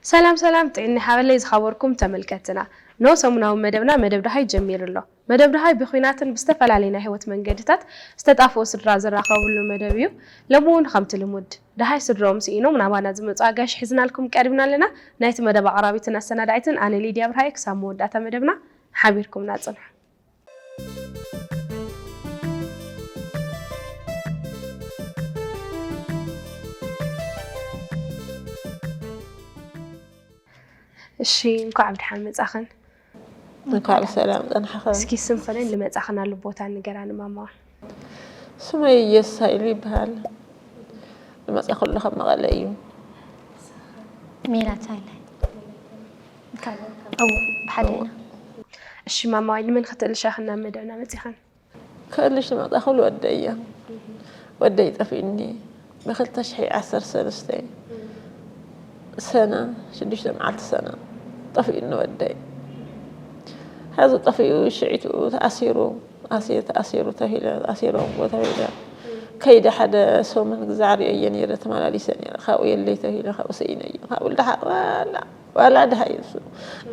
ሰላም ሰላም፣ ጥዕና ሓበለይ ዝኸበርኩም ተመልከትና፣ ኖ ሰሙናዊ መደብና መደብ ደሃይ ጀሚሩ ኣሎ። መደብ ደሃይ ብኹናትን ብዝተፈላለዩ ናይ ህይወት መንገድታት ዝተጣፍኡ ስድራ ዝራኸብሉ መደብ እዩ። ሎሚ እውን ከምቲ ልሙድ ደሃይ ስድሮም ስኢኖም ናባና ዝመፁ ኣጋይሽ ሒዝናልኩም ቀሪብና ኣለና። ናይቲ መደብ ኣቕራቢትን ኣሰናዳኢትን ኣነ ሊድያ ብርሃይ። ክሳብ መወዳእታ መደብና ሓቢርኩምና ፅንሑ። እሺ፣ እንኳዕ ብድሓን መጻኽን። እንኳዕ ብሰላም ጸንሐኸ። እስኪ ስምኽንን ልመጻኽናሉ ቦታ ንገራኒ ማማዋ። ስመይ ኢየሱስ ሃይሉ ይበሃል። ዝመጻኹሉ ካብ መቐለ እዩ። ሜላት ሃይለ። ካብ ኣዎ፣ ብሓደ ኢና። እሺ ማማዋ፣ ንመን ክትእልሻኽን ናብ መደብና መጺኽን? ከእልሽ ዝመጻኹሉ ወደይ እየ። ወደይ ጠፊኡኒ ብክልተ ሽሕ ዓሰርተ ሰለስተ ሰነ፣ ሽዱሽተ መዓልቲ ሰነ ጠፊኡኒ ወደይ። ሕዚ ጠፊኡ ሽዒቱ ተኣሲሩ፣ ኣሲሩ ተኣሲሩ ተባሂለ፣ ኣሲሮምዎ ተባሂለ። ከይደ ሓደ ሰሙን ግዛዕ ርእየዮ ነይረ፣ ተመላሊሰ ነይረ። ካብኡ የለይ ተባሂለ፣ ካብኡ ስኢነዮ። ካብኡ ደሓር ዋላ፣ ዋላ ደሃይ እሱ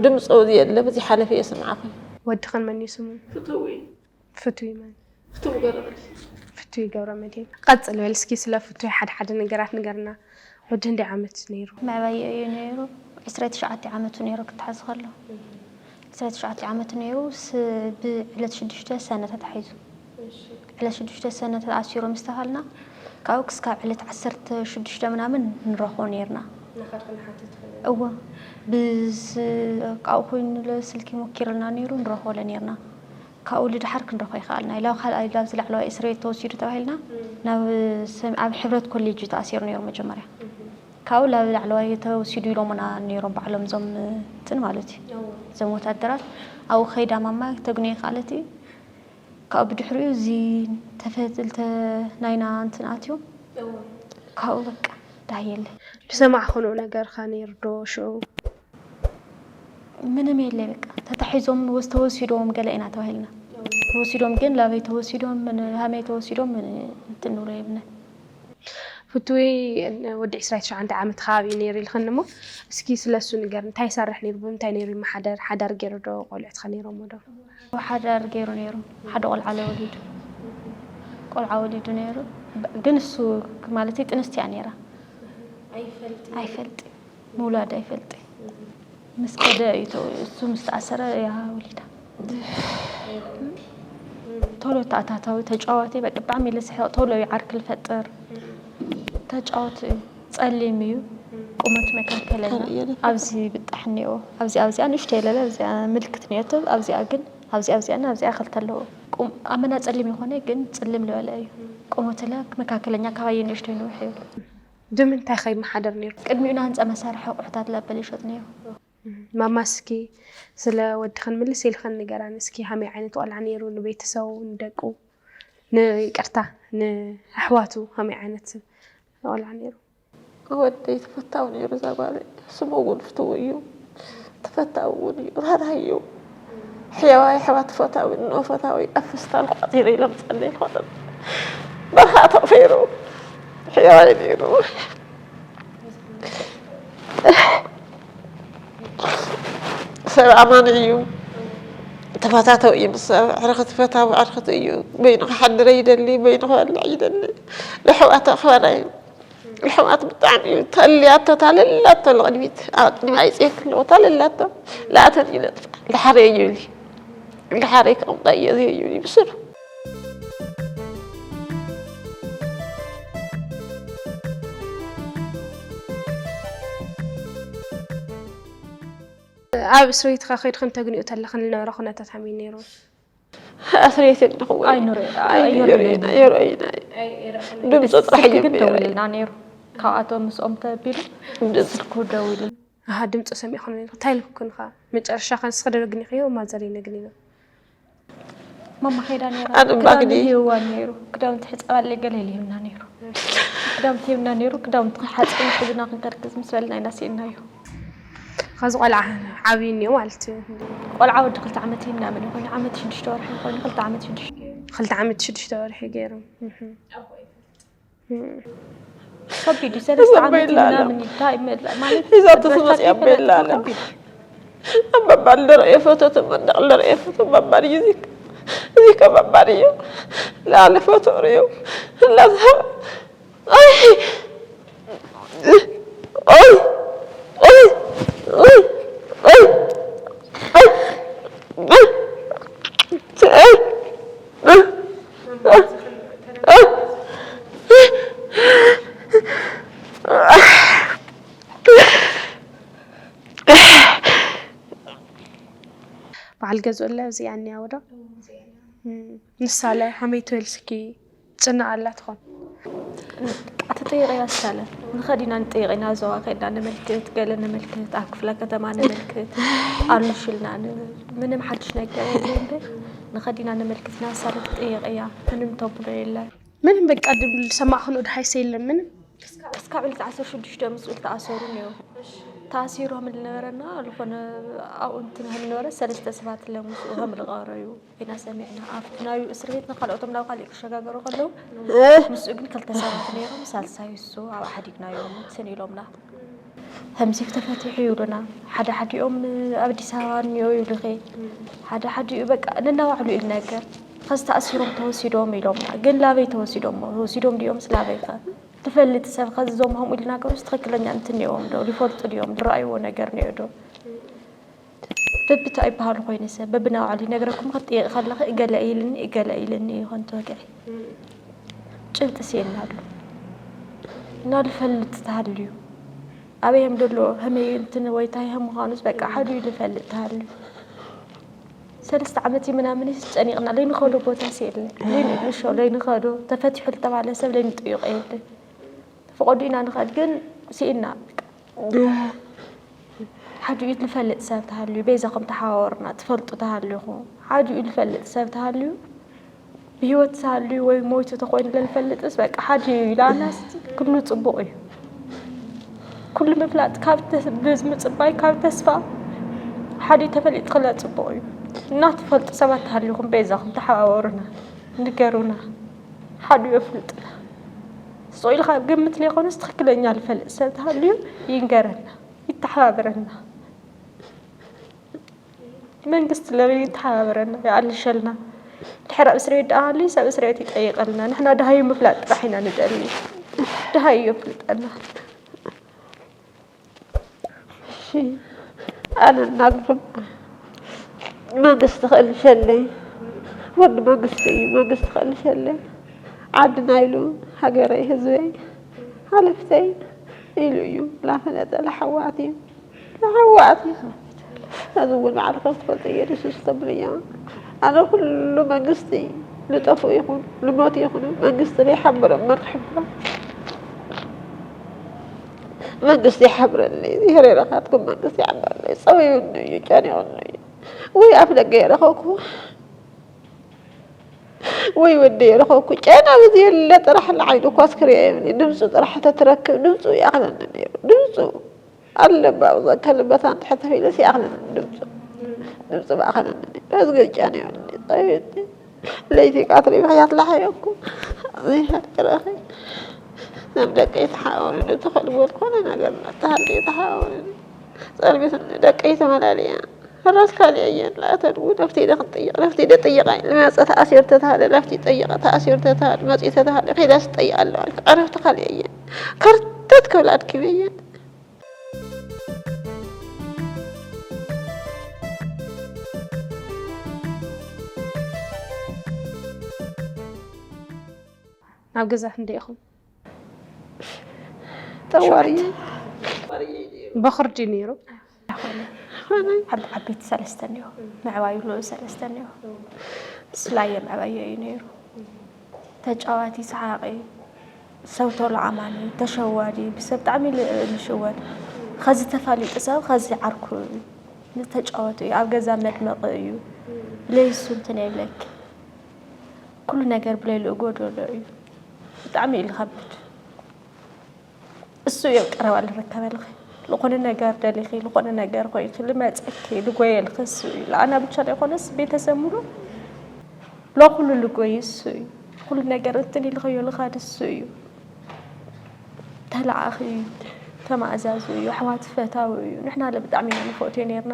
ድምፁ የለ፣ በዚ ሓለፈ የስምዓኹ። ወድኽን መን እዩ ስሙ? ፍትዊ ፍቱይ መን? ፍትዊ ገረመልሲ። ፍቱይ ገብረመድህን። ቀጽል በል እስኪ ስለ ፍቱይ ሓደ ሓደ ነገራት ንገርና። ወዲ ክንደይ ዓመት ነይሩ? መዕበይኡ እዩ ነይሩ። ዕስራ ትሽዓተ ዓመቱ ነይሩ ክትሓዝ ከሎ። ዕስራ ትሽዓተ ዓመቱ ነይሩ። ስ-፣ ብዕለት ሽዱሽተ ሰነ ተታሒዙ። ዕለት ሽዱሽተ ሰነ ተኣሲሩ ምስ ተሃልና፣ ካብኡ ክስካብ ዕለት ዓሰርተ ሽዱሽተ ምናምን ንረኽቦ ነይርና። እወ። ብስ-፣ ካብኡ ኮይኑ ስልኪ ሞኪርልና ነይሩ፣ ንረኽቦለ ነይርና። ካብኡ ልድሓር ክንረኽቦ ይኸኣልና። ኢላ ካልኣይ ላብዚ ላዕለዋይ እስር ቤት ተወሲዱ ተባሂልና፣ ናብ ሰም-፣ ኣብ ሕብረት ኮሌጅ እዩ ተኣሲሩ ነይሩ መጀመርያ። ካብኡ ላብ ላዕለዋይ ተወሲዱ ኢሎምና ነይሮም ባዕሎም እዞም እንትን ማለት እዩ። እዞም ወታደራት ኣብኡ ከይዳ ማማ ተግንዮ ይኸኣለት እዩ። ካብኡ ብድሕሪኡ እዚ ተፈትልተ ናይና እንትን ኣትዮም። ካብኡ በቃ ዳህ የለ። ዝሰማዕኽንኡ ነገር ኸ ነይሩ ዶ ሽዑ? ምንም የለ በቃ። ተታሒዞም ወስ-፣ ተወሲዶም ገለ ኢና ተባሂልና። ተወሲዶም ግን ላበይ ተወሲዶም፣ ምን-፣ ሃመይ ተወሲዶም፣ ምን-፣ እንትን ንብሎ የብልናን። ፍትዊ ወዲ ዕስራ ትሽዓተ ዓመት ከባቢ እዩ ነይሩ ኢልኽኒ እሞ፣ እስኪ ስለ እሱ ንገርኒ። እንታይ ይሰርሕ ነይሩ? ብምንታይ ነይሩ ይመሓደር? ሓዳር ገይሩ ዶ? ቆልዑት ኸ ነይሮሞ ዶ? ሓዳር ገይሩ ነይሩ። ሓደ ቆልዓ ለ ወሊዱ። ቆልዓ ወሊዱ ነይሩ። ብ-፣ ግን እሱ ማለተይ ጥንስቲ እያ ነይራ። ኣይፈልጥ። ምውላድ ኣይፈልጥ። ምስ ከደ እዩ ተው-፣ እሱ ምስ ተኣሰረ እያ ወሊዳ። ቶሎ ተኣታታዊ፣ ተጫዋቲ፣ በቃ ብጣዕሚ እዩ ልስሕቕ፣ ቶሎ እዩ ዓርኪ ልፈጥር። ተጫዋቲ እዩ፣ ጸሊም እዩ፣ ቁመቱ መካከለኛ። ኣብዚ ብጣሕ እኒኦ፣ ኣብዚ፣ ኣብዚኣ ንእሽቶ የለለ፣ ኣብዚኣ ምልክት እኒኦቶ፣ ኣብዚኣ ግን፣ ኣብዚኣ፣ ኣብዚኣን ኣብዚኣ ክልተ ኣለዎ። ቁም-፣ ኣመና ጸሊም ይኾነ ግን ጽልም ልበለ እዩ። ቁመቱ ለ መካከለኛ፣ ካባየ ንእሽቶ ይንውሕ እዩ። ብምንታይ ከይመሓደር ነይሩ? ቅድሚኡ ንህንፃ መሳርሒ ኣቑሑታት ለበል ይሸጥ ነይሩ። ማማ፣ እስኪ ስለ ወድኽን ምልስ ኢልኽን ንገራኒ እስኪ፣ ሃመይ ዓይነት ቆልዓ ነይሩ? ንቤተሰቡ፣ ንደቁ፣ ን-፣ ይቅርታ፣ ንኣሕዋቱ ሃመይ ዓይነት ቆልዓ ነይሩ? ወደይ ተፈታዊ ነይሩ፣ እዛ ጓለይ ስሙ እውን ፍትው እዩ። ተፈታዊ እውን እዩ፣ ራህራህ እዩ። ሕያዋይ ኣሕዋት ፈታዊ፣ እኖ ፈታዊ፣ ኣብ ፈስታል ቋፂረ ኢሎም ጸለይ ኾነ በረኻ ተቕፊሩ ሕያዋይ ነይሩ። ሰብ ኣማኒ እዩ። ተፈታተው እዩ፣ ምስ ሰብ ዕርኽቲ ፈታዊ ዕርኽቲ እዩ። በይኑ ክሓድር ይደሊ፣ በይኑ ክበልዕ ይደሊ። ንሕዋት ኣኽባራይ እዩ። ንሕዋት ብጣዕሚ እዩ ተልያቶ፣ ታለላቶ ንቕድሚት፣ ኣብ ቅድሚ ኣይፅየክ ኣለዎ፣ ታለላቶ። ለኣተን እዩ ነጥፋ፣ ልሓረይ እዩ ይብሊ። ልሓረይ ከቕምጣ እየ ዝብል ይብሊ ብስሩ። ኣብ እስር ቤት ከ ከይድክን ተግንኡ ተለኽን ዝነበረ ኩነታት ከመይ ነይሩ? ኣስር ቤት የግንኽዎ ኣይኑር-፣ ኣይኑር-፣ ኣይኑር-፣ ኣይኑር-፣ ድምፁ ጥራሕ ስልኪ ግን ይብል። ደውልልና ነይሩ። ካብኣቶም ምስኦም ተቢሉ ስልኩ ደውሉ። ኣሃ፣ ድምፁ ሰሚዕኹ ነይሩ። እንታይ ኢልኩን ከ? መጨረሻ ከ ንስኺ ዶ ነግኒኽዮ? ማዘር ነግኒዮ? ማማ ከይዳ ነይራ። ኣነ እምባ ክዳን ግዲ። ይህዋ ነይሩ። ክዳውንቲ ሕፀባለይ ገለ ይልህብና ነይሩ። ክዳውንቲ ይህብና ነይሩ። ክዳውንቲ ሓፂን ሕዝና ክንከርክዝ ምስ በልና ኢና ስኢናዮ። ኸዚ ቆልዓ ዓብዩ እኒኦ ማለት እዩ። ቆልዓ ወዲ ክልተ ዓመት ምናምን ይኾይኑ፣ ዓመት ሽዱሽተ ወርሒ ይኾይኑ፣ ክልተ ዓመት ሽዱሽተ። ክልተ ዓመት ሽዱሽተ ወርሒ ገይሮም። ከቢድ እዩ። ሰለስተ ዓመት ምናምን እንታይ ማለት ሒዛቶ ትመፅእ ኣበላ ኣለ። ኣባባ ልደረየ ፎቶ ትመንደቕ ልደረየ ፎቶ ኣባባ ልዩ እዚካ እዚካ ኣባባ ልዩ ላለ ፎቶ ርእዩ እናዝሃ በዓል ገዝኡለ ኣብዚኣ እኒኣወ ዶ ንሳለ ሃመይ ትበልስኪ ትጭነቕ ኣላ ትኾን። ትጠይቐያ ስታለ ንኸዲና ንጠይቕ ኢና። ዞባ ከድና ነመልክት፣ ገለ ነመልክት፣ ኣብ ክፍለ ከተማ ነመልክት፣ ኣሉሽልና ምንም ሓድሽ ነገር የለ እምበር ንኸዲና ነመልክት ኢና። ስታለ ትጠይቐያ ምንም ተብሎ የለን። ምንም በቃ ድብል ሰማዕ ክንኡ ድሃይሰ የለን ምንም። እስካብ ዕለት ዓሰርተ ሽዱሽተ ምስኡ ዝተኣሰሩ እኒኦ ተኣሲሮም ዝነበረና ዝኾነ ኣብኡ እንትንህል ነበረ ሰለስተ ሰባት ለምስኡ ከም ዝቐረዩ ኢና ሰሚዕና። ኣብቲ ናዩ እስር ቤት ንካልኦቶም ናብ ካሊእ ክሸጋገሩ ከለዉ ምስኡ ግን ክልተ ሰባት ነይሮም። ሳልሳዩ እሱ ኣብ ሓዲግናዮ ሞትን ኢሎምና። ከምዚ ተፈቲሑ ይብሉና። ሓደ ሓዲኦም ኣብ ኣዲስ ኣበባ እኒኦ ይብሉኺ። ሓደ ሓዲኡ በቃ ነናባዕሉ እዩ ነገር። ከዚ ተኣሲሮም ተወሲዶም ኢሎምና። ግን ላበይ ተወሲዶም ተወሲዶም ድዮም ስላበይ ከ ትፈልጥ ሰብ ከዚ ዞም ከምኡ ኢሉ ናገሩስ ትኽክለኛ እንትን ነዎም ዶ ይፈልጡ ድዮም ዝረኣይዎ ነገር ነዮ ዶ? በብቲ ኣይበሃሉ ኮይነ ሰብ በብናባዕሉ ይነግረኩም። ክትጥይቂ ከለኺ እገለ ኢልኒ እገለ ኢልኒ ይኾን ትወግዒ። ጭብጢ ስየናሉ እና ልፈልጥ ተሃልዩ ኣበይ ከም ደሎ ከመይ እንትን ወይ ታይ ከም ምዃኑስ በቃ ሓዱ እዩ ልፈልጥ ተሃልዩ። ሰለስተ ዓመት ምናምን ጨኒቕና ለይንኸዶ ቦታ ስየለ ለይንእልሾ ለይንኸዶ ተፈቲሑ ልተባለ ሰብ ለይንጥይቆ የለን። ተፈቐዱ ኢና ንኸድ ግን ስኢና ሓዲኡ ልፈልጥ ሰብ ተሃልዩ ቤዛኹም ተሓዋወርና ትፈልጡ ተሃልኹ ሓዲኡ ልፈልጥ ሰብ ተሃልዩ ብህይወት ተሃልዩ ወይ ሞይቱ ተኾይኑ ለልፈልጥስ በቃ ሓዲኡ ኢላናስ ክሉ ፅቡቕ እዩ። ኩሉ ምፍላጥ ካብ ምፅባይ ካብ ተስፋ ሓዲኡ ተፈሊጡ ክለ ፅቡቕ እዩ። እና ትፈልጡ ሰባት ተሃልኹም ቤዛኹም ተሓዋወሩና ንገሩና። ሓዲኡ የፍልጥና። ስቕ ኢልካ ግምት ለይኮነስ ትኽክለኛ ልፈልጥ ሰብ ተሃልዩ ይንገረና፣ ይተሓባበረና። መንግስቲ ለበይ ይተሓባበረና፣ ይኣልሸልና። ድሕሪ ኣብ እስር ቤት ደኣ ሃልዩ ሰብ እስር ቤት ይጠይቐልና። ንሕና ደሃዩ ምፍላጥ ጥራሕ ኢና ንደሊ። ደሃዩ የፍልጠና። እሺ ኣነ እናግርም መንግስቲ ክእልሸለይ ወዲ መንግስቲ እዩ መንግስቲ ክእልሸለይ ዓድና ኢሉ ሃገረይ ህዝበይ ሃለፍተይ ኢሉ እዩ ላፈለጠ ለሓዋት እዩ ለሓዋት እዩ እዚ እውን ባዕልኸ ትፈልጠ እየ ድስስ ተብልዮ ኣነ ኩሉ መንግስቲ ልጠፍኡ ይኹን ልሞት ይኹኑ መንግስቲ ዘይሓበሮም መን ክሕብሮም መንግስቲ ይሓብረለይ፣ እግዚኣብሔር ኣኻትኩም መንግስቲ ይሓብረለይ። ጸዊኡኒ እዩ፣ ጨኒቑኒ እዩ። ወይ ኣፍ ደገ የረኸብኩ ወይ ወዲ የረኸብኩ ጨና ብዚ የለ ጥራሕ ንዓይኑ እኳ ስክሪያ የብለይ ድምፁ ጥራሕ ተትረክብ ድምፁ ይኣኽለኒ ነይሩ ድምፁ ኣለባ ኣብዛ ከልበታ እንድሕር ተኺለስ ይኣኽለኒ ድምፁ ድምፁ ብኣኽለኒ ነይሩ ሕዚ ግን ጨና የብለይ ጸዊኡኒ ለይቲ ቀትሪ ምኽያት ላሕየኩ ዘይሓቅረኺ ናብ ደቀይ ተሓወኒ ንትኽእል ቦት ኮነ ነገር ተሃልየ ተሓወኒ ጸርቢትኒ ደቀይ ተመላልያ ራስ ካልእየን ላእተን እውን ኣብቲ ኢደ ክንጥይቕ ለፍቲ ኢደ ጥይቓ ልመፀ ተኣሲር ተተሃለ ለፍቲ ጠይቐ ተኣሲር ተተሃለ መፂ ተተሃለ ከይዳስ ትጠይቕ ኣለዋ ዕረፍቲ ካልእየን ከርተት ክብል ኣድኪመየን ናብ ገዛ ክንደይ ኢኹም? ጠዋሪ በኽሪ ድዩ ነይሩ? ዓብ- ዓበይቲ ሰለስተ እኒሆ ምዕባዩ ልዑል ሰለስተ እኒሆ ስላየ ምዕባዮ እዩ ነይሩ። ተጫዋቲ ሰሓቂ ሰብ ቶሎ ኣማኒ ተሸዋዲ ብሰብ ብጣዕሚ ል- ልሽወድ ኸዚ ተፋሊጡ ሰብ ኸዚ ዓርኩ እዩ ንተጫወቱ እዩ ኣብ ገዛ መድመቂ እዩ ለይሱ እንትን የብለኪ ኩሉ ነገር ብለይልኡ ጎደሎ እዩ ብጣዕሚ እዩ ልኸብድ እሱ እዩ ቀረባ ልርከበልኺ ዝኾነ ነገር ደሊኺ፣ ዝኾነ ነገር ኮይንኪ፣ ልመፀኪ፣ ልጎየልኪ እሱ እዩ። ለኣና ብቻ ዘይኮነስ ቤተሰብ ሙሉ ለኹሉ ልጎይ እሱ እዩ። ኩሉ ነገር እንትን ኢልኸዮ ልኻድ እሱ እዩ። ተለዓኺ እዩ፣ ተማእዛዙ እዩ፣ ኣሕዋት ፈታዊ እዩ። ንሕና ለ ብጣዕሚ ኢና ንፈትዮ ነይርና።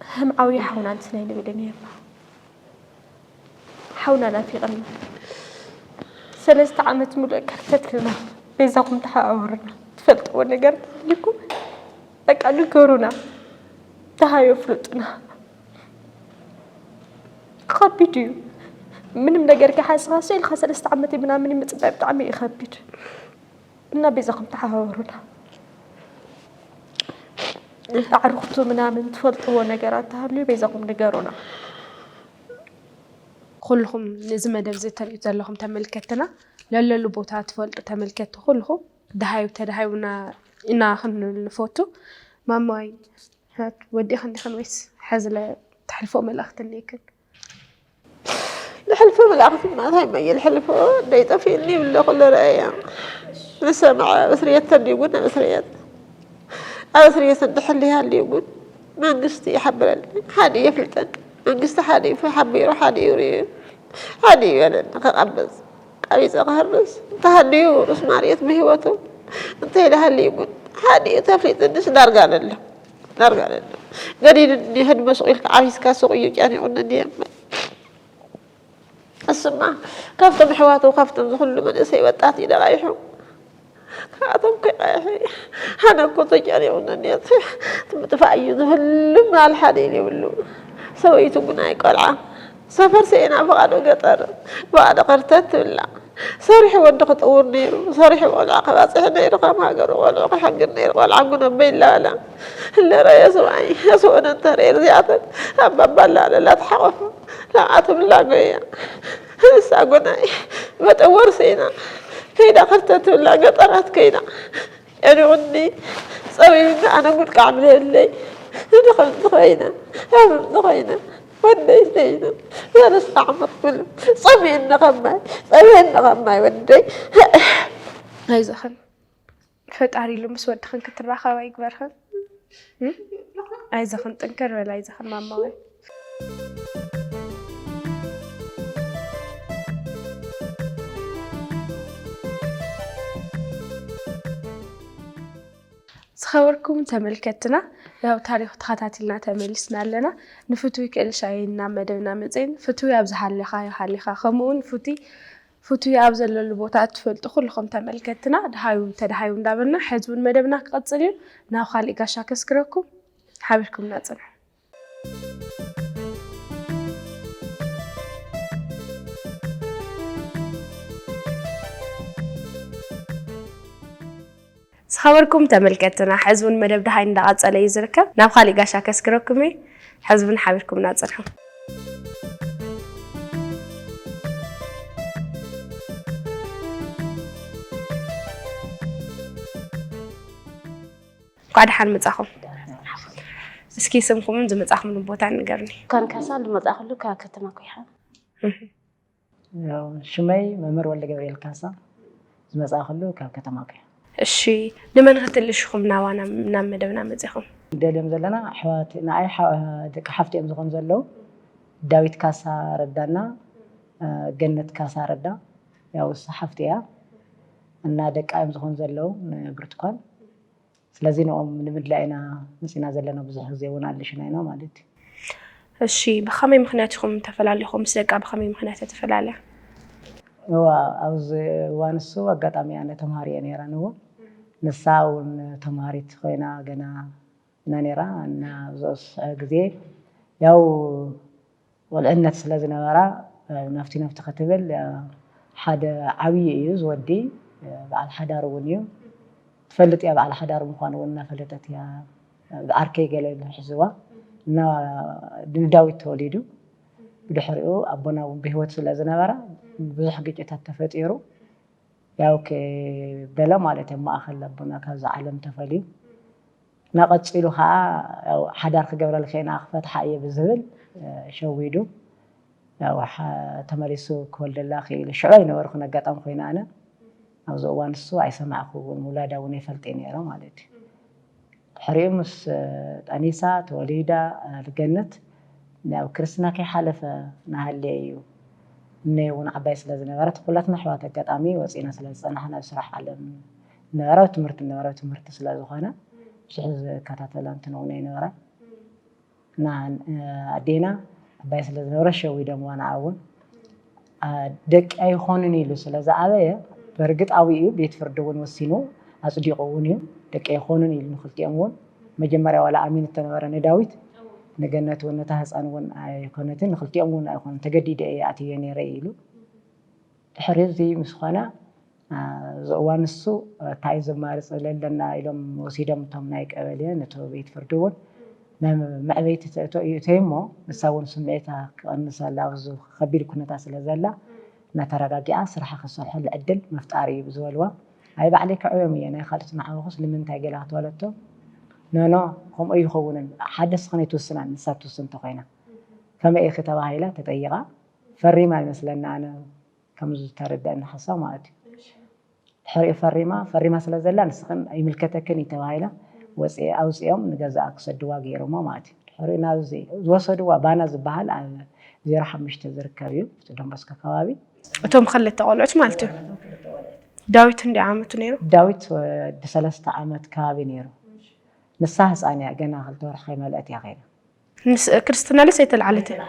ከም ዓብዪ ሓውና እንትን ኣይንብል ነይርና። ሓውና ናፊቕና። ሰለስተ ዓመት ሙሉእ ከርተት ኢልና በይዛኹም ተሓባበሩና። ትፈልጥዎ ነገር ተሃልዩኩም በቃ ንገሩና። ተሃዩ ኣፍልጡና። ከቢድ እዩ። ምንም ነገር ከይሓዝኻ ስቕ ኢልካ ሰለስተ ዓመት ምናምን ምጽባይ ብጣዕሚ እዩ ከቢድ። እና በይዛኹም ተሓባበሩና። ኣዕሩኽቱ ምናምን ትፈልጥዎ ነገራት ተሃልዩ በይዛኹም ንገሩና። ኩልኹም ነዚ መደብ እዚ እተርእዩ ዘለኹም ተመልከትና፣ ለለሉ ቦታ ትፈልጡ ተመልከትቲ ኩልኹም ደሃዩ ተደሃዩና ኢና ክንብል ንፈቱ። ማማይ፣ ወዲእኽን ዲኽን ወይስ ሕዚ ለ ተሕልፎ መልእኽቲ እኒኤክን? ንሕልፎ መልእኽቲ ማታይ መየ ልሕልፎ ደይጠፊእኒ ይብለ ኩሎ ረኣያ ንሰምዐ ኣብ እስርየት ተድዩ ጉን ኣብ እስርየት ኣብ እስርየት እንድሕልይ ሃልዩ ጉን መንግስቲ ይሓብረኒ ሓደ የፍልጠኒ መንግስቲ ሓደ ይሓቢሩ ሓደ ይውርዩ ሓደ ይበለኒ ከቐበዝ ቀቢፀ ክህርስ እንተሃልዩ ርስ ማርየት ብህይወቱ እንተይልሃልዩ ጉን ሓደ ተፍሊጥንስ ዳርጋ ለሎ ዳርጋ ለሎ ገዲድኒ ህድመ ሱቕ ኢልካ ዓቢስካ ሱቕ እዩ ጨኒቑኒ እንድየ እምበር እሱማ ካብቶም ኣሕዋቱ ካብቶም ዝኹሉ መንእሰይ ወጣት እዩ ደቓይሑ ካብኣቶም ከይቃይሐ ኣነ እኮ ተጨኒቑኒ እንድየ ምጥፋእ እዩ ዝህልም ኣልሓደ ኢሉ ይብሉ ሰበይቱ ጉናይ ቆልዓ ሰፈር ሰኤና ፍቓዶ ገጠር ፍቓዶ ከርተት ትብላ ሰሪሑ ወዲ ክጥውር ነይሩ ሰሪሑ ቆልዓ ከባፅሒ ነይሩ ከም ሃገሩ ቆልዑ ክሓግር ነይሩ ቆልዓ ጉነበ ይላበላ ለረየ ሰብኣይ ስኡነ እንተረየ ርዚኣተን ኣባባ ላለላ ተሓቆፈ ንዓ ትብላ ጎያ ንሳ ጎናይ መጠወር ሰይና ከይዳ ከርተ ትብላ ገጠራት ከይዳ ጨኒቑኒ ፀቢብኒ ኣነ ጉድቃዕ ምለለይ ንኸምዚ ኮይነ ከምዚ ኮይነ ወደይ ሰይነ ሰለስተ ዓመት ሙሉ ፀሚእኒ ከማይ ፀሚእኒ ከማይ ወደይ ኣይዞኽን ፈጣሪ ኢሉ ምስ ወድኽን ክትራኸባ ይግበርኽን። ኣይዞኽን ጥንክር በል ኣይዞኽን ማማወይ። ዝኸበርኩም ተመልከትና ያው ታሪኹ ተኸታቲልና ተመሊስና ኣለና። ንፍትዊ ክእል ሻሂ ናብ መደብና መፅእን ፍትዊ ኣብ ዝሃለኻ ይሃሊኻ ከምኡ እውን ፍትዊ ፍትዊ ኣብ ዘለሉ ቦታ እትፈልጡ ኩልኹም ተመልከትና ደሃዩ ተደሃዩ እንዳበልና ሕዚ እውን መደብና ክቐፅል እዩ። ናብ ካሊእ ጋሻ ከስግረኩም ሓቢርኩምና ፅንሑ። ዝኸበርኩም ተመልከትና ሕዚ እውን መደብ ደሃይ እንዳቐፀለ እዩ ዝርከብ። ናብ ካሊእ ጋሻ ከስግረኩም እየ። ሕዚ እውን ሓቢርኩምና ፅንሑ። እንኳዕ ደሓን መፃኹም። እስኪ ስምኩምን ዝመፃኹምሉ ቦታ ንገርኒ። ካንካሳ ዝመፃኹሉ ካብ ከተማ ኮይሓ። ሽመይ መምህር ወልደገብርኤል ካሳ ዝመፃእኩሉ ካብ ከተማ ኩያ። እሺ ንመን ክትልሽኹም ናባና ናብ መደብና መፂኹም? ንደልዮም ዘለና ኣሕዋት ንኣይ ደቂ ሓፍቲ እዮም ዝኾኑ ዘለዉ ዳዊት ካሳ ረዳና ገነት ካሳ ረዳ ያው እሱ ሓፍቲ እያ እና ደቃ እዮም ዝኾኑ ዘለዉ ንብርትኳን ስለዚ ንኦም ንምድላይ ኢና መፂና ዘለና ብዙሕ ግዜ እውን ኣልሽና ኢና ማለት እዩ። እሺ ብኸመይ ምኽንያት ኢኹም ተፈላሊኹም? ምስ ደቃ ብኸመይ ምኽንያት እያ ተፈላልያ? እዋ ኣብዚ እዋን እሱ ኣጋጣሚ ኣነ ተምሃሪ እየ ነይረ ንዎ ንሳ እውን ተምሃሪት ኮይና ገና እና ነይራ እና ኣብዚ ዝስዐ ግዜ ያው ቁልዕነት ስለ ዝነበራ ናብቲ ናብቲ ክትብል ሓደ ዓብዪ እዩ ዝወዲ በዓል ሓዳር እውን እዩ ትፈልጥ እያ በዓል ሓዳር ምዃኑ እውን እናፈለጠት እያ ዓርከይ ገለ ኢሉ ሒዝዋ እና ንዳዊት ተወሊዱ ብድሕሪኡ ኣቦና እውን ብህይወት ስለ ዝነበረ ብዙሕ ግጭታት ተፈጢሩ ያው በለ ማለት እዮም ማእኸል ኣቦና ካብዛ ዓለም ተፈልዩ እና ቀፂሉ ከዓ ሓዳር ክገብረልካ ኢና ክፈትሓ እየ ብዝብል ሸዊዱ ተመሊሱ ክወልደላ ክኢሉ ሽዑ ኣይነበርኩን ኣጋጣሚ ኮይነ ኣነ ኣብዚ እዋን እሱ ኣይሰማዕኩ እውን፣ ውላዳ እውን የፈልጥ ነይረ ማለት እዩ። ድሕሪኡ ምስ ጠኒሳ ተወሊዳ ልገነት ናብ ክርስትና ከይሓለፈ ናሃለየ እዩ። እነይ እውን ዓባይ ስለ ዝነበረት ኩላትና ኣሕዋት ኣጋጣሚ ወፂና ስለ ዝፀናሕና ኣብ ስራሕ ዓለም ነበረ ትምህርቲ ነበረ ትምህርቲ ስለ ዝኾነ ብዙሕ ዝከታተላ እንትንውን ኣይነበረ። እና ኣዴና ዓባይ ስለ ዝነበረ ሸዊዶምዋ ንዓ እውን ደቂ ኣይኾኑን ኢሉ ስለ ዝኣበየ፣ በርግጥ ኣብኡ እዩ ቤት ፍርዲ እውን ወሲኑ ኣፅዲቑ እውን እዩ። ደቂ ኣይኾኑን ኢሉ ንክልቲኦም እውን መጀመርያ ዋላ ኣሚን እተነበረ ንዳዊት ንገነት እውን ነታ ህፃን እውን ኣይኮነትን ንክልቲኦም እውን ኣይኮነ ተገዲደ እየ ኣትየ ነይረ ኢሉ። ድሕሪ እዚ ምስ ኾነ እዚ እዋን ንሱ እንታይ ዘማርፅ ለለና ኢሎም ወሲዶም እቶም ናይ ቀበሌ ነቲ ቤት ፍርዲ እውን መዕበይቲ ተእቶ እዩ እተይ እሞ ንሳ እውን ስምዒታ ክቐንሰላ ኣብዚ ከቢድ ኩነታት ስለ ዘላ እናተረጋጊኣ ስራሓ ክሰርሐሉ ዕድል ምፍጣር እዩ ዝበልዋ። ኣይ ባዕለይ ክዕብዮም እየ ናይ ካልኦት ንዓበኹስ ንምንታይ ገለ ክትበለቶ ኖኖ ከምኡ ይኸውንን ሓደ ስኽነ ኣይትውስናን ንሳ ትውስን እንተኮይና ከመይ ኢኺ ተባሂላ ተጠይቓ ፈሪማ ይመስለኒ ኣነ ከም ዝተረደአኒ ሓሳብ ማለት እዩ። ድሕሪኡ ፈሪማ ፈሪማ ስለ ዘላ ንስኽን ኣይምልከተክን እዩ ተባሂላ ወፂአ ኣውፂኦም ንገዛኣ ክሰድዋ ገይሮሞ ማለት እዩ። ድሕሪኡ ናብዚ ዝወሰድዋ ባና ዝበሃል ኣብ ዜሮ ሓሙሽተ ዝርከብ እዩ ዶንቦስኮ ከባቢ። እቶም ክልተ ቆልዑት ማለት እዩ። ዳዊት እንዲ ዓመቱ ነይሩ? ዳዊት ወዲ ሰለስተ ዓመት ከባቢ ነይሩ። ንሳ ህፃን እያ ገና ክልተ ወርሒ ከይመልአት እያ ከይዳ። ክርስትና ልስ ኣይተልዓለትን።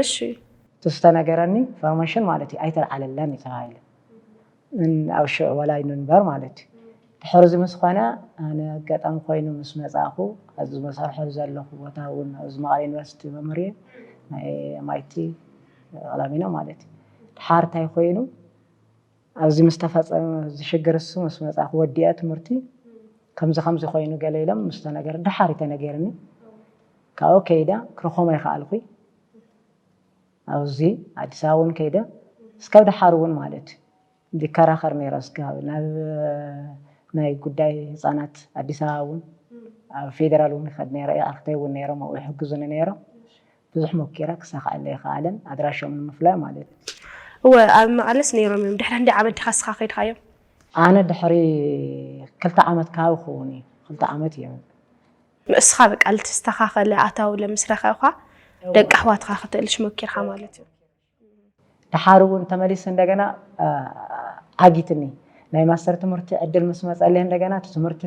እሺ እቲ ዝተነገረኒ ኢንፎርሜሽን ማለት እዩ ኣይተልዓለላን እዩ ተባሂለ። ኣብ ሽዑ ወላይኑ ንበር ማለት እዩ። ድሕሪ እዚ ምስ ኾነ ኣነ ኣጋጣሚ ኮይኑ ምስ መፃእኹ ኣብዚ መሰርሑ ዘለኹ ቦታ እውን ኣብዚ መቐለ ዩኒቨርሲቲ መምህር እየ ናይ ኤምኣይቲ ቀላሚኖ ማለት እዩ። ድሓር እንታይ ኮይኑ ኣብዚ ምስ ተፈፀመ እዚ ሽግር እሱ ምስ መፃእኹ ወዲአ ትምህርቲ ከምዚ ከምዚ ኮይኑ ገለ ኢሎም ምስ ተነገረ ድሓር እዩ ተነገርኒ። ካብኡ ከይዳ ክረኾም ኣይከኣልኩይ። ኣብዚ ኣዲስ ኣበባ እውን ከይደ እስካብ ደሓር እውን ማለት እዩ ዝከራኸር ነይረ እስካብ ናብ ናይ ጉዳይ ህፃናት ኣዲስ ኣበባ እውን ኣብ ፌደራል እውን ይኸድ ነይረ ኣኽተይ እውን ነይሮም ኣብኡ ይሕግዙኒ ነይሮም ብዙሕ ሞኪረ ክሳኽዐለ ይኸኣለን ኣድራሾም ንምፍላይ ማለት እዩ። እወ ኣብ መቐለስ ነይሮም እዮም። ድሕሪ ክንደይ ዓመት ዲኻ እስኻ ከይድካዮም? ኣነ ድሕሪ ክልተ ዓመት ከባቢ ክኸውን እዩ። ክልተ ዓመት እዮም። እስኻ በቃ ልተስተኻኸለ ኣታዊ ለምስረኸ እኳ ደቂ ኣሕዋትኻ ክተእልሽ ሞኪርካ ማለት እዩ። ድሓር እውን ተመሊሰ እንደገና ዓጊትኒ ናይ ማስተር ትምህርቲ ዕድል ምስ መፀለይ እንደገና እቲ ትምህርቲ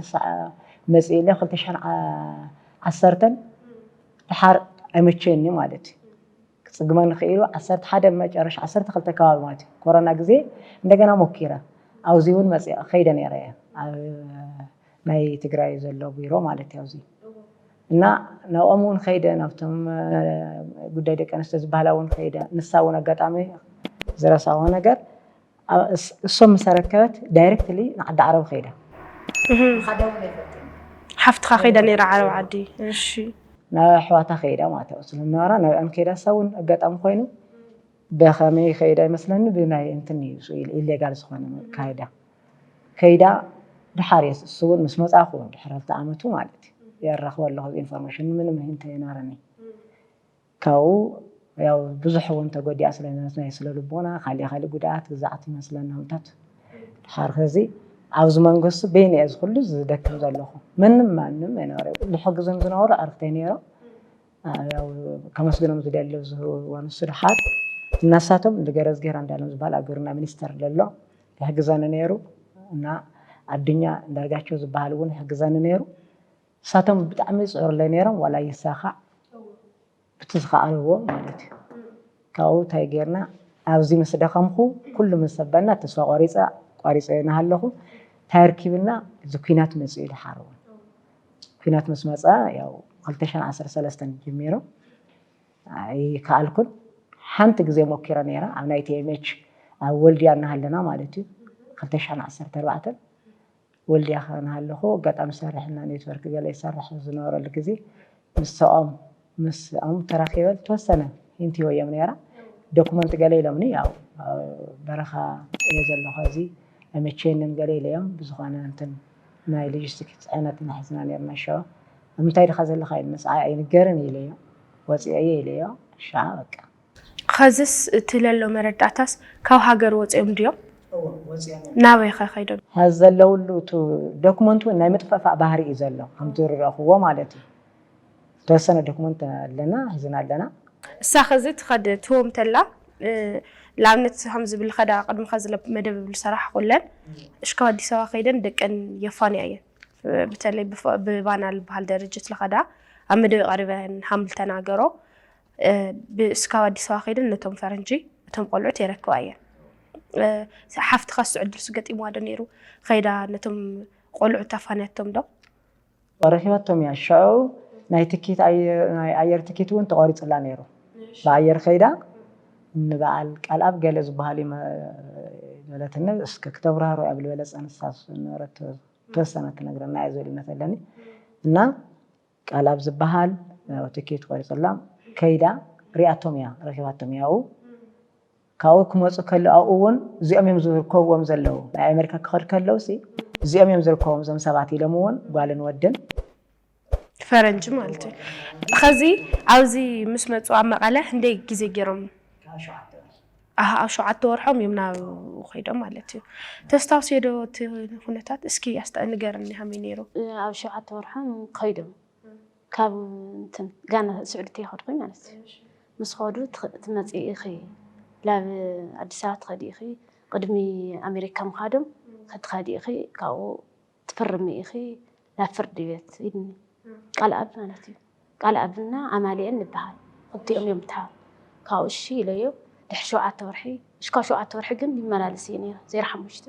መፅእለ ክልተ ሽሕን ዓሰርተን ድሓር ኣይመቸየኒ ማለት እዩ። ክፅግመኒ ክኢሉ ዓሰርተ ሓደ መጨረሻ ዓሰርተ ክልተ ከባቢ ማለት እዩ ኮሮና ግዜ እንደገና ሞኪረ ኣብዚ እውን መፅእ ከይደ ነይረ እየ ኣብ ናይ ትግራይ ዘሎ ቢሮ ማለት እዩ ኣብዚ እና ናብኦም እውን ከይደ ናብቶም ጉዳይ ደቂ ኣንስትዮ ዝበሃላ እውን ከይደ ንሳ እውን ኣጋጣሚ ዝረሳዎ ነገር እሶም ምስ ኣረከበት ዳይረክትሊ ንዓዲ ዓረብ ከይዳ ሓፍትኻ ከይዳ ነይራ ዓረብ ዓዲ እሺ ናብ ኣሕዋታ ከይዳ ማለት እዩ ስለዝነበራ ናብኣን ከይዳ እሳ እውን ኣጋጣሚ ኮይኑ ብኸመይ ከይዳ ይመስለኒ ብናይ እንትን እዩ ኢሌጋል ዝኾነ ካይዳ ከይዳ ድሓር እየ እሱ እውን ምስ መፃእኹ እውን ድሕሪ ክልተ ዓመቱ ማለት እዩ የራኽቦ ኣለኹ ኢንፎርሜሽን ምንም ሂንት የነበረኒ ካብኡ ያው ብዙሕ እውን ተጎዲኣ ስለ ዝነበረት ናይ ስለ ልቦና ካሊእ ካሊእ ጉድኣት ግዛዕት ይመስለኒ ምታት ድሓር ከዚ ኣብዚ መንግስቱ በይነ እየ ዝኩሉ ዝደክም ዘለኹ ምንም ማንም ኣይነበረ ዝሕግዙን ዝነበሩ ኣርክተይ ነይሮም ከመስግኖም ዝደሊ ዝህብዎ ንሱ ድሓር እናሳቶም ንገረዝ ገይራ እንዳሎም ዝበሃል ኣብ ግብርና ሚኒስተር ደሎ ይሕግዘኒ ነይሩ እና ኣዱኛ እንዳርጋቸው ዝበሃል እውን ይሕግዘኒ ነይሩ ንሳቶም ብጣዕሚ ይፅዕሩለይ ነይሮም ዋላ ይሳኻዕ ብቲ ዝኸኣልዎ ማለት እዩ ካብኡ እንታይ ጌርና ኣብዚ ምስ ደኸምኩ ኩሉ ምስ ሰበና ተስፋ ቆሪፀ ቆሪፀ እናሃለኹ እንታይ ኣርኪብና እዚ ኩናት መፅኡ ድሓር እውን ኩናት ምስ መፀ ያው ክልተ ሽሕን ዓሰርተ ሰለስተን ጀሚሩ ኣይከኣልኩን ሓንቲ ግዜ ሞኪረ ነይረ ኣብ ናይ ቲኤምኤች ኣብ ወልድያ እናሃለና ማለት እዩ ክልተ ሽሕን ዓሰርተ ኣርባዕተን ወልድያ ከነሃለኹ ኣጋጣሚ ሰርሕ እና ኔትወርክ ገለ ይሰርሕ ዝነበረሉ ግዜ ምስኦም ምስኦም ተራኺበ ዝተወሰነ ሂንት ሂበዮም ነይረ ዶኩመንት ገለ ኢሎምኒ ያው በረኻ እየ ዘለኹ እዚ ኣይመቸየንን ገለ ኢለዮም ብዝኾነ እንትን ናይ ሎጂስቲክ ፅዕነት ኢና ሒዝና ነርና ሸዋ ኣብ ምንታይ ድኻ ዘለኻ ኢሉ ንስዓይ ኣይንገርን ኢለዮ ወፂአ እየ ኢለዮ ሻዓ በቃ ኸዝስ እቲ ለሎ መረዳእታስ ካብ ሃገር ወፂኦም ድዮም? ናበይ ኸ ከይዶም? ዘለውሉ ዶክመንት እውን ናይ ምጥፍፋእ ባህሪ እዩ ዘሎ፣ ከምቲ ዝረእኽዎ ማለት እዩ። ተወሰነ ዶክመንት ኣለና፣ ሒዝና ኣለና። እሳ ኸዚ ትኸድ ትህቦም ተላ ንኣብነት ከም ዝብል ኸዳ ቅድሚ ኸዚ መደብ ብዝሰራሕ ኩለን እሽካብ ኣዲስ ኣበባ ከይደን ደቀን የፋንያ እየን። በተለይ ብባና ዝበሃል ድርጅት ለኸዳ ኣብ መደብ ቀሪበን ሃምል ተናገሮ እስካብ ኣዲስ ኣበባ ከይደን ነቶም ፈረንጂ እቶም ቆልዑት የረክባ እየን። ሓፍትኻ እሱ ዕድል ገጢምዋ ዶ ነይሩ? ከይዳ ነቶም ቆልዑት ኣፋንያቶም ዶ? ረኪባቶም እያ። ሽዑ ናይ ትኬት ናይ ኣየር ትኬት እውን ተቆሪፅላ ነይሩ። ብኣየር ከይዳ ንበዓል ቃልኣብ ገለ ዝበሃል እዩ በለትኒ። እስከ ክተብራህሮ እያ ብልበለፀ ንሳ ዝነበረት ተወሰነ ትነግረና እያ ዝብል እምነት ኣለኒ። እና ቃልኣብ ዝበሃል ትኬት ቆሪፅላ ከይዳ ሪኣቶም እያ፣ ረኪባቶም እያ። ኣብኡ ካብኡ ክመፁ ከለዉ ኣብኡ እውን እዚኦም እዮም ዝርከብዎም ዘለዉ። ናይ ኣሜሪካ ክኸዱ ከለዉ ሲ እዚኦም እዮም ዝርከብዎም እዞም ሰባት ኢሎም እውን ጓልን ወድን ፈረንጂ ማለት እዩ። ኸዚ ኣብዚ ምስ መፁ ኣብ መቐለ ክንደይ ግዜ ገይሮም? ኣብ ሸውዓተ ወርሖም እዮም ናብ ከይዶም ማለት እዩ። ተስታውስዮ ዶ እቲ ኩነታት? እስኪ ኣስታ ንገርኒ ከመይ ነይሩ? ኣብ ሸውዓተ ወርሖም ከይዶም ካብ እንትን ጋና ስዑዲ ተይኸድኩኝ ማለት እዩ። ምስ ኸዱ ትመፅኢ ኢኺ ናብ ኣዲስ ኣበባ ትኸዲ ኢኺ፣ ቅድሚ ኣሜሪካ ምኻዶም ክትኸዲ ኢኺ፣ ካብኡ ትፍርሚ ኢኺ ናብ ፍርዲ ቤት ኢልኒ። ቃልኣብ ማለት እዩ። ቃልኣብና ኣማሊኤል ንበሃል፣ ክልቲኦም እዮም ተሃሩ። ካብኡ እሺ ኢለዮ። ድሕሪ ሸውዓተ ወርሒ፣ እሽካብ ሸውዓተ ወርሒ ግን ይመላለስ እየ ነይረ፣ ዜሮ ሓሙሽተ።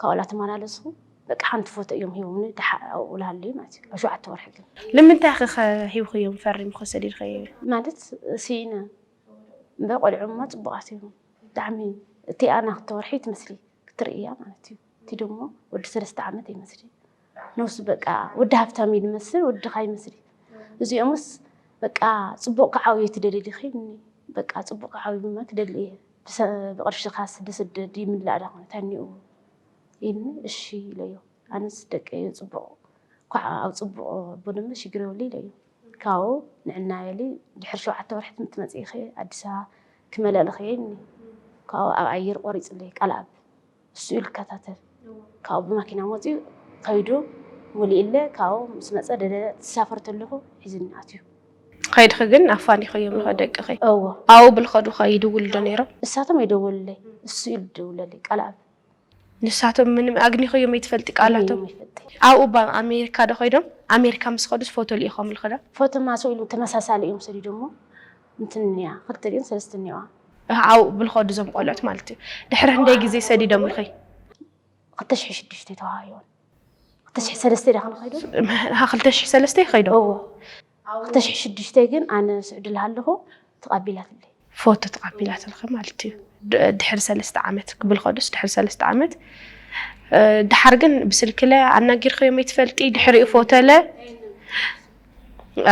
ካብኡ ላተመላለስኹ በቃ ሓንቲ ፎቶ እዮም ሂቦምኒ፣ ደሓ ኣብኡ ልሃሉ ማለት እዩ። ኣብ ሸውዓተ ወርሒ ግን ንምንታይ ኸ ሂብኽዮም ፈሪምኺ ሰዲድኽዮ? ማለት ስኢነ እምበር ቆልዑ እሞ ፅቡቓት እዮም ብጣዕሚ። እቲ ኣና ክልተ ወርሒ ትመስሊ ክትርእያ ማለት እዩ። እቲ ደሞ ወዲ ሰለስተ ዓመት ይመስሊ ነብሱ በቃ ወዲ ሃብታም እዩ ዝመስል፣ ወዲ ድኻ ይመስል። እዚኦምስ በቃ ፅቡቕ ክዓብዩ ትደሊ ዲኺ? በቃ ፅቡቕ ክዓብዩ ድማ ክደሊ እየ። ብሰ- ብቕርሽኻስ ዝስደድ ይምላእ ዳ እንታይ እኒኡ ኢልኒ። እሺ ኢለዮ። ኣነስ ደቀይ እዩ ፅቡቕ ኳዕ ኣብ ፅቡቕ ኣቦ ድማ ሽግር የብሉ ኢለዮ። ካብኡ ንዕና በሊ ድሕሪ ሸውዓተ ወርሒ ትመፂ ኢኺ ኣዲስ ኣበባ ክመለልኺ እየ ኢልኒ። ካብኡ ኣብ ኣየር ቆሪፅለይ ቃልኣብ እሱ እዩ ዝከታተል። ካብኡ ብማኪና መፂኡ ከይዱ ሙሊእለ ካብኡ ምስ መፀ ደደ ትሳፈር ተለኹ ሒዝኒ ኣትዩ። ከይድኺ ግን ኣፋኒኽዮም ኢኺ ደቅኺ? እወ። ኣብኡ ብልኸዱ ኸ ይድውሉ ዶ ነይሮም? እሳቶም ኣይደወሉለይ እሱ እዩ ዝደውለለይ ቃልኣብ። ንሳቶም ምንም ኣግኒኽዮም ኣይትፈልጢ ቃላቶም? ይፈልጥ ኣብኡ ባ ኣሜሪካ ዶ ኸይዶም? ኣሜሪካ ምስ ኸዱስ ፎቶ ልኢኾምልኺ ዶ? ፎቶ ማሰው ኢሉ ተመሳሳሊ እዮም ሰዲዶሞ። እንትን እኒኣ ክልተ ድዮም ሰለስተ እኒዋ። ኣብኡ ብልኸዱ እዞም ቆልዑት ማለት እዩ። ድሕሪ ክንደይ ግዜ ሰዲዶምልኺ? ክልተ ሽሕ ሽዱሽተ ተዋሃዮን ክልተ ሽሕ ሰለስተ ዳ ክንኸይዶ? ሃ ክልተ ሽሕ ሰለስተ ይኸይዶ? እዎ። ክልተ ሽሕ ሽዱሽተ ግን ኣነ ስዑዲ ልሃለኹ ተቐቢላትለይ። ፎቶ ተቐቢላትልኺ ማለት እዩ። ድ- ድሕሪ ሰለስተ ዓመት ክብል ከዱስ ድሕሪ ሰለስተ ዓመት እ፣ ድሓር ግን ብስልክለ ኣናጊርክዮም ይትፈልጢ? ድሕሪኡ ፎቶለ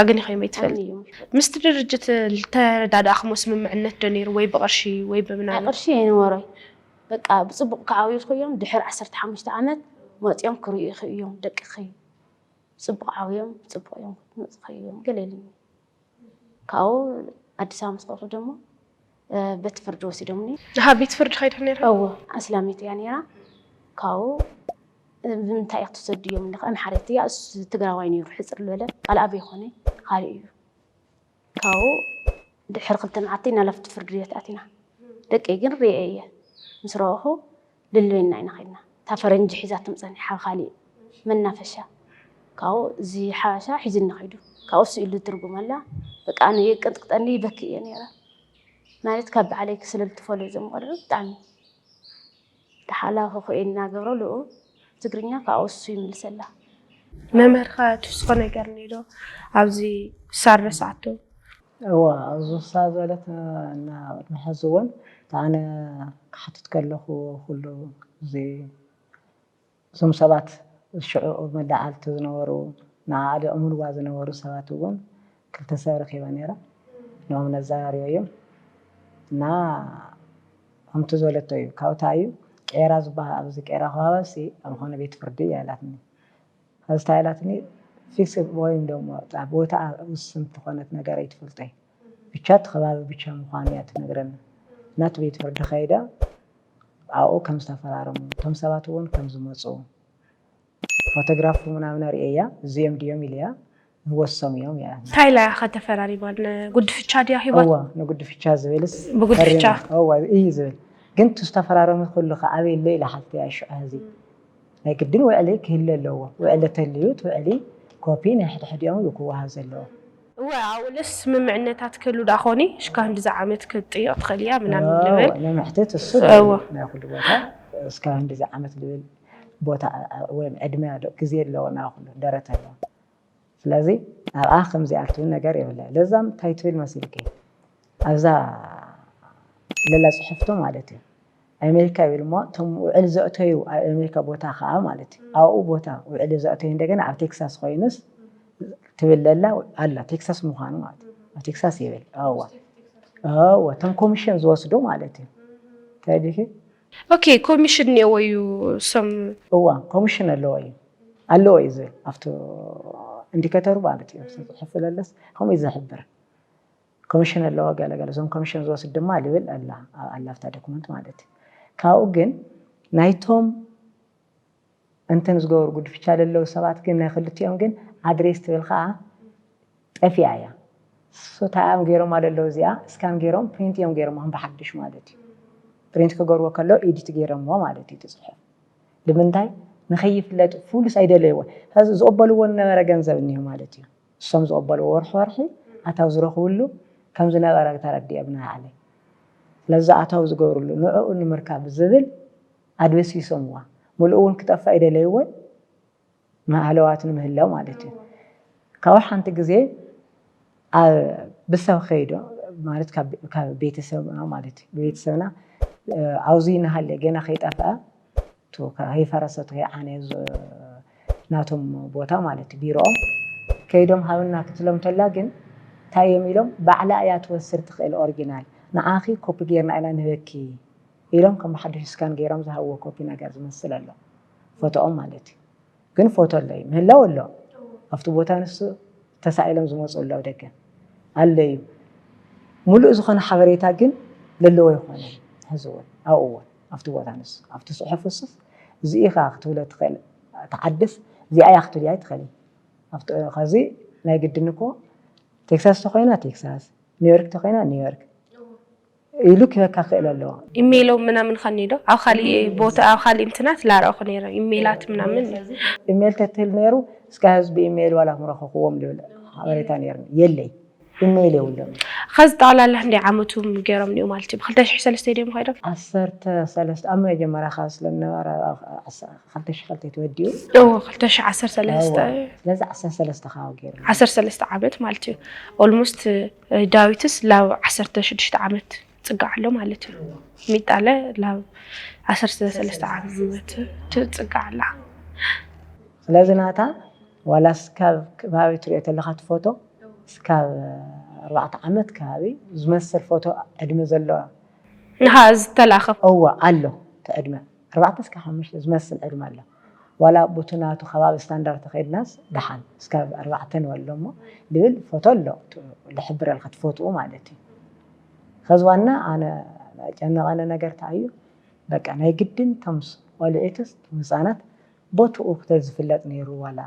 ኣግኒኽዮም ይትፈልጢ? ኣግኒዮም ይፈልጥ። ምስቲ ድርጅት ዝተረዳዳእክሞ ስምምዕነት ዶ ነይሩ ወይ ብቕርሺ ወይ ብምናምን? ቅርሺ የንወሮይ በቃ ብፅቡቕ ክዓብዩ እዮም። ድሕሪ ዓሰርተ ሓሙሽተ ዓመት መፂኦም ክርእዩ እዮም ደቅኺ። ፅቡቕ ዓብዮም ፅቡቕ እዮም ክትመፅኺ እዮም ገለ ኢሉኒ። ካብኡ ኣዲስ ኣበባ ምስ ከድኩ ደሞ እ፣ ቤት ፍርዲ ወሲዶምኒ። ሃ ቤት ፍርዲ ኸይድኺ ነይርኺ? እዎ ኣስላሚት እያ ነይራ። ካብኡ እ፣ ብምንታይ እያ ክትሰድዮም ኣለኻ? ኣምሓረይቲ እያ፣ እሱ ትግራዋይ ነይሩ ሕፅር ዝበለ ቃልኣብ ይኾነ ካልእ እዩ። ካብኡ ድሕሪ ክልተ መዓልቲ ናላፍቲ ፍርዲ ቤት ኣቲና። ደቀይ ግን ርእየ እየ ምስ ረእኹ ልልበና ኢና ኸድና። እታ ፈረንጂ ሒዛቶም ጸኒሓ ኣብ ካሊእ መናፈሻ። ካብኡ እዚ ሓበሻ ሒዝኒ ኸይዱ። ካብኡ ስኢሉ ትርጉም ኣላ። በቃ ኣነ የቀንጥቅጠኒ ይበኪ እየ ነይረ። ማለት ካብ በዓለይ ክስልል ትፈሉ እዞም ቆልዑ ብጣዕሚ ተሓላኸኹ እየ እናገብረ ልኡ ትግርኛ ካብኡ እሱ ይምልሰላ። መምህርካ ትውስኾ ነገር እኒኦ ዶ ኣብዚ ሳር ረሳዕቶ? እዋ ኣብዚ ውሳ ዝበለት እና ቅድሚ ሕዚ እውን ኣነ ክሓትት ከለኹ ኩሉ እዚ እዞም ሰባት ሽዑ መዳዓልቲ ዝነበሩ ንዓኣ ደእምልዋ ዝነበሩ ሰባት እውን ክልተ ሰብ ረኺበ ነይረ። ንኦም ነዘራርዮ እዮም እና ከምቲ ዝበለቶ እዩ ካብታ እዩ ቄራ ዝበሃል ኣብዚ ቄራ ከባቢ ሲ ኣብ ዝኾነ ቤት ፍርዲ እያ ኢላትኒ። ኣብዚ እንታይ ኢላትኒ ፊክስ ወይም ደሞ እታ ቦታ ውስን ዝኾነት ነገር ኣይትፈልጦ እዩ ብቻ እቲ ከባቢ ብቻ ምዃኑ እያ ትነግረኒ። ናቲ ቤት ፍርዲ ከይደ ኣብኡ ከም ዝተፈራረሙ፣ እቶም ሰባት እውን ከም ዝመፁ፣ ፎቶግራፉ ምናምን ኣርእየያ፣ እዚኦም ድዮም ኢለያ፣ ንወሶም እዮም እያ። እንታይ ኢላ ኢኻ ተፈራሪማ? ንጉድፍቻ ድያ ሂባ? እዋ፣ ንጉድፍቻ ዝብልስ ብጉድፍቻ? ፈሪማ። እዋ፣ እዩ ዝብል። ግን እቲ ዝተፈራረሙ ኩሉ ከ ኣበይ ኣሎ ኢላ ሓተተያ ሽዑ። ሕዚ ናይ ግድን ውዕሊ ክህሉ ኣለዎ። ውዕሊ ተልዩ እቲ ውዕሊ ኮፒ ናይ ሕድሕዲኦም እዩ ክወሃብ ዘለዎ። እወ፣ ኣብኡለስ ስምምዕነታት ክህሉ ዳ ኾኒ ሽካ ክንድዚ ዓመት ክትጥይቕ ትኽእል እያ ምናምን እዋ፣ ልብል። ንምሕትት እሱ እዋ። ናይ ኩሉ ቦታ እስካብ ክንድዚ ዓመት ልብል ቦታ ወይም ዕድመ ኣሎ፣ ግዜ ኣለዎ፣ ናይ ኩሉ ደረት ኣለዎ። ስለዚ ኣብኣ ከምዚኣ ትብል ነገር የብላ። ለዛም እንታይ ትብል መሲልኪ? ኣብዛ ለላ ፅሕፍቶ ማለት እዩ። ኣሜሪካ ይብል እሞ እቶም ውዕል ዘእተዩ ኣብ ኣሜሪካ ቦታ ከዓ ማለት እዩ። ኣብኡ ቦታ ውዕል ዘእተዩ እንደገና ኣብ ቴክሳስ ኮይኑስ ትብል ለላ ኣላ፣ ቴክሳስ ምዃኑ ማለት እዩ። ኣብ ቴክሳስ ይብል። እዋ። እዋ፣ እቶም ኮሚሽን ዝወስዱ ማለት እዩ። ተዲኺ? ኦኬ፣ ኮሚሽን እኒአዎ እዩ እሶም። እዋ፣ ኮሚሽን ኣለዎ እዩ። ኣለዎ እዩ ዝብል። ኣብቲ ኢንዲኬተሩ ማለት እዩ። ኣብቲ ዝሕፍለለስ ከምኡ እዩ ዝሕብር። ኮሚሽን ኣለዎ ገለ ገለ። እዞም ኮሚሽን ዝወስድ ድማ ልብል ኣላ፣ ኣላ ኣብታ ዶኩመንት ማለት እዩ። ካብኡ ግን ናይቶም እንትን ዝገበሩ ጉድፍቻ ለለዉ ሰባት ግን ናይ ክልቲኦም ግን ኣድሬስ ትብል ከዓ ጠፊኣ እያ። እሱ እንታይ እዮም ገይሮማ ለለዉ እዚኣ ስካን ገይሮም ፕሪንት እዮም ገይሮማ ከም ብሓድሽ ማለት እዩ። ፕሪንት ክገብርዎ ከለዉ ኤዲት ገይሮምዎ ማለት እዩ እቲ ፅሑፍ። ንምንታይ? ንኸይፍለጥ ፉሉስ ኣይደለይዎ። ሕዚ ዝቕበልዎ ዝነበረ ገንዘብ እኒሆ ማለት እዩ። እሶም ዝቕበልዎ ወርሒ ወርሒ ኣታዊ ዝረኽብሉ ከም ዝነበረ ተረዲኦም ንባዕለይ። ስለዚ ኣታዊ ዝገብርሉ ንዕኡ ንምርካብ ዝብል ኣድበስቢሶምዋ። ሙሉእ እውን ክጠፍእ ኣይደለይዎን ሃለዋት ንምህላው ማለት እዩ። ካብኡ ሓንቲ ግዜ ኣብ ብሰብ ከይዶ ማለት ካብ ካብ ቤተሰብና ማለት እዩ። ቤተሰብና ኣብዚ ይንሃለ ገና ከይጠፍኣ እቱ ከይፈረሰ እቱ ከይዓነየ ዝ- ናቶም ቦታ ማለት እዩ ቢሮኦም ከይዶም ሃብና ክትሎም ተላ ግን እንታይ እዮም ኢሎም ባዕላ እያ ትወስድ ትኽእል ኦሪጂናል ንዓኺ ኮፒ ጌርና ኢና ንህበኪ ኢሎም ከም ሓድሽ ስካን ገይሮም ዝሃብዎ ኮፒ ነገር ዝመስል ኣሎ ፎቶኦም ማለት እዩ ግን ፎቶ ኣለዩ ምህላው ኣሎ ኣብቲ ቦታ ንሱ ተሳኢሎም ዝመፁ ኣለዉ ደገ ኣለዩ ሙሉእ ዝኾነ ሓበሬታ ግን ለለዎ ይኾነ ሕዚ እውን ኣብኡ እውን ኣብቲ ቦታ ንሱ ኣብቲ ፅሑፍ ንሱስ እዚኢኻ ክትብሎ ትኽእል ተዓድስ እዚኣ እያ ክትብልያ ኣይትኽእልን ከዚ ናይ ግድን እኮ ቴክሳስ ተኮይና ቴክሳስ ኒውዮርክ ተኮይና ኒውዮርክ ኢሉ ክበካ ክእል ኣለዎ ኢሜይሎም ምናምን ከኒ ዶ ኣብ ካሊእ ቦታ ኣብ ካሊእ እንትናት ላረእኹ ነይረ ኢሜይላት ምናምን ኢሜይል ተትህል ነይሩ እስካ ህዝቢ ኢሜይል ዋላ ክምረኸክዎም ዝብል ሓበሬታ ነይርኒ የለይ ኢሜይል የብሎም ከዚ ጠቕላላ ክንደይ ዓመቱ ገይሮም ኒኡ ማለት እዩ ብክልተ ሽሕ ሰለስተ ድዮም ከይዶም ዓሰርተ ሰለስተ ኣብ መጀመርያ ካብ ስለነበረ ክልተ ሽሕ ክልተ ተወዲኡ እዎ ክልተ ሽሕ ዓሰርተ ሰለስተ ስለዚ ዓሰርተ ሰለስተ ካብ ገይሩ ዓሰርተ ሰለስተ ዓመት ማለት እዩ ኦልሞስት ዳዊትስ ላብ ዓሰርተ ሽዱሽተ ዓመት ፅጋዕ ኣሎ ማለት እዩ ሚጣለ ላብ ዓሰርተ ሰለስተ ዓመት ትፅጋዕ ኣላ ስለዚ ናታ ዋላ ስካብ ከባቢ ትሪኦ ተለካ ትፎቶ ስካብ ኣርባዕተ ዓመት ከባቢ ዝመስል ፎቶ ዕድመ ዘለዎ ንኻ ዝተላኸ እወ ኣሎ እቲ ዕድመ ኣርባዕተ እስካ ሓሙሽተ ዝመስል ዕድመ ኣሎ ዋላ ቡቲ ናቱ ከባቢ ስታንዳርድ ተኸይድናስ ደሓን እስካብ ኣርባዕተ ንበሎ እሞ ልብል ፎቶ ኣሎ ልሕብረልካ ትፎትኡ ማለት እዩ ከዚ ዋና ኣነ ጨነቐነ ነገር ተኣዩ በቃ ናይ ግድን ተምስ ቆልዒትስ ህፃናት ቦትኡ ክተ ዝፍለጥ ነይሩ ዋላ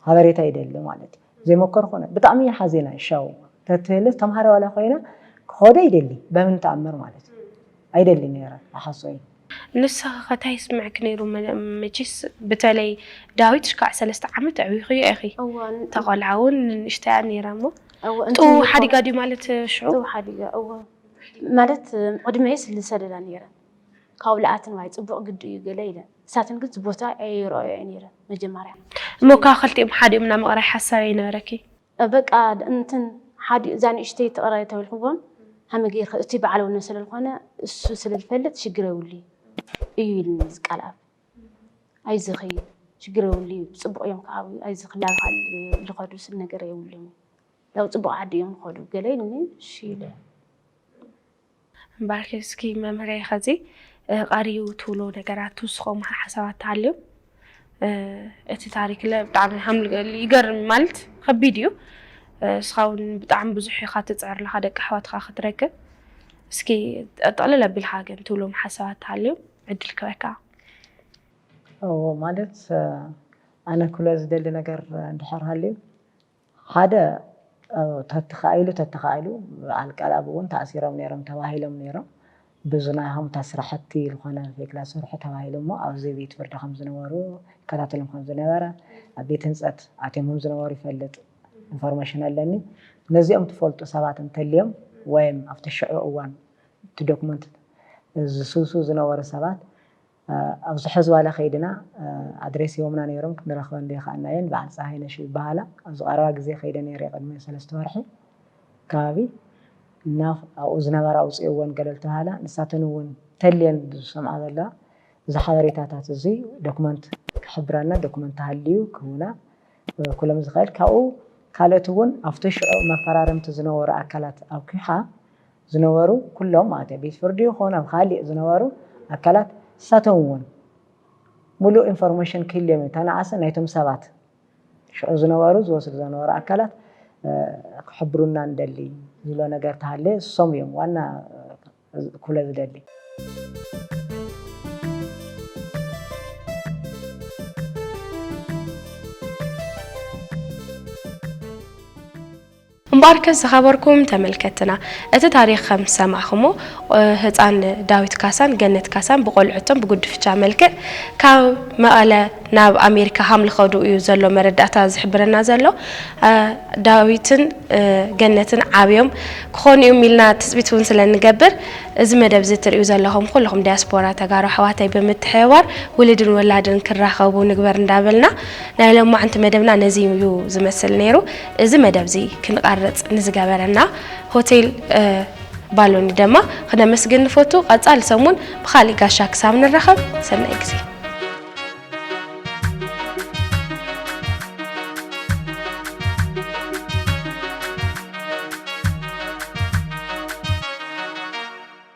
ሓበሬታ ይደሊ ማለት እዩ ዘይመከርኩነ ብጣዕሚ ሓዜና ሻው ተትህልስ ተምሃረ ዋላ ኮይና ክኸዶ ይደሊ በምን ተኣምር ማለት እዩ ኣይደሊ ነይረ ሓሶ እዩ ንስኻ ከታይ ስምዕክ ነይሩ መ- መቼስ በተለይ ዳዊት ሽካዕ ሰለስተ ዓመት ኣዕቢኽዮ ኢኺ እዋን ተቆልዓ እውን ንእሽተያ ነይራ እሞ እወ ጥው ሓዲጋ ድዩ ማለት ሽዑ ጥው ሓዲጋ እወ ማለት ቅድመይ ስልሰ ደላ ነይረ ካብ ልኣትን ዋይ ፅቡቅ ግዲ እዩ ገለ ኢለ እሳትን ግን ዝቦታ ኣይረኣዮ እየ ነይረ መጀመርያ እሞ ካብ ክልቲኦም ሓዲኦም ናብ ምቕራይ ሓሳብ ኣይነበረኪ በቃ እንትን ሓዲ እዛ ንእሽተይ ትቕረ ተበልክዎም ሃመ ገይርካ እቲ በዓል ወነ ስለዝኾነ እሱ ስለዝፈልጥ ሽግር የብሉ እዩ ኢልኒ ዝቃልኣብ ኣይዝኺ ሽግር የብሉ እዩ ፅቡቅ እዮም ከዓ ኣይዝኺ ላብካ ዝኸዱ ስል ነገር የብሉም ያው ፅቡቅ ዓዲ እዮም ዝኸዱ ገለ ኢልኒ እሺ ኢለ እምበኣርከ እስኪ መምህረይ ኸዚ እ፣ ቀሪቡ ትብሎ ነገራት ትውስኾም ሓሳባት ተሃልዮም እ፣ እቲ ታሪክ ለ ብጣዕሚ ሃምል ይገርም ማለት ከቢድ እዩ እ፣ እስኻ እውን ብጣዕሚ ብዙሕ ኢኻ ትፅዕር ኣለኻ ደቂ ኣሕዋትካ ክትረክብ እስኪ ጠቕልል ኣቢልካ ግን ትብሎም ሓሳባት ተሃልዮም ዕድል ክበካ። እዎ ማለት ኣነ ክብሎ ዝደሊ ነገር እንድሕር ሃልዩ ሓደ ተተኻኢሉ ተተኻኢሉ በዓል ቃል ኣብ እውን ተኣሲሮም ነይሮም ተባሂሎም ነይሮም ብዙ ናይሃም እታ ስራሕቲ ዝኾነ ፌክላ ስርሑ ተባሂሉ እሞ ኣብዚ ቤት ፍርዲ ከም ዝነበሩ ይከታተሎም ከም ዝነበረ ኣብ ቤት ህንፀት ኣትዮም ከም ዝነበሩ ይፈልጥ ኢንፎርሜሽን ኣለኒ ነዚኦም ትፈልጡ ሰባት እንተልዮም ወይም ኣብቲ ሽዑ እዋን እቲ ዶክመንት ዝስብሱ ዝነበሩ ሰባት ኣብዚ ሕዚ ዋላ ከይድና ኣድሬስ ሂቦምና ነይሮም ክንረኽበን ዘይከኣልናየን በዓል ፀሃይነሽ ይበሃላ ኣብዚ ቀረባ ግዜ ከይደ ነይረ ቅድሚ ሰለስተ ወርሒ ከባቢ እና ኣብኡ ዝነበራ ኣውፅእወን ገለ ዝተባሃላ ንሳተን እውን ተልየን ዝሰምዓ ዘለዋ እዚ ሓበሬታታት እዚ ዶክመንት ክሕብረና ዶክመንት ተሃልዩ ክህቡና ኩሎም ዝኽእል ካብኡ ካልኦት እውን ኣብቲ ሽዑ መፈራረምቲ ዝነበሩ ኣካላት ኣብ ኪሓ ዝነበሩ ኩሎም ማለት እዩ ቤት ፍርዲ ይኹን ኣብ ካሊእ ዝነበሩ ኣካላት ንሳቶም እውን ሙሉእ ኢንፎርሜሽን ክህልዮም እዩ ተነኣሰ ናይቶም ሰባት ሽዑ ዝነበሩ ዝወስዱ ዝነበሩ ኣካላት ክሕብሩና ንደሊ ዝብሎ ነገር ተሃለ እሶም እዮም ዋና ክብሎ ዝደሊ። እምበኣርከስ ዝኸበርኩም ተመልከትና እቲ ታሪኽ ከም ዝሰማዕኹሞ ህፃን ዳዊት ካሳን ገነት ካሳን ብቆልዕቶም ብጉድፍቻ መልክዕ ካብ መቐለ ናብ ኣሜሪካ ሃም ልኸዱ እዩ ዘሎ መረዳእታ ዝሕብረና ዘሎ ዳዊትን ገነትን ዓብዮም ክኾኑ እዮም ኢልና ትፅቢት እውን ስለ ንገብር እዚ መደብ እዚ ትርእዩ ዘለኹም ኩልኹም ዲያስፖራ ተጋሩ ኣሕዋተይ ብምትሕብባር ውልድን ወላድን ክራኸቡ ንግበር እንዳበልና ናይ ሎማዕንቲ መደብና ነዚ እዩ ዝመስል ነይሩ። እዚ መደብ እዚ ክንቐርፅ ንዝገበረና ሆቴል ባሎኒ ድማ ክነመስግን ንፈቱ። ቀፃሊ ሰሙን ብኻሊእ ጋሻ ክሳብ ንራኸብ ሰናይ ግዜ።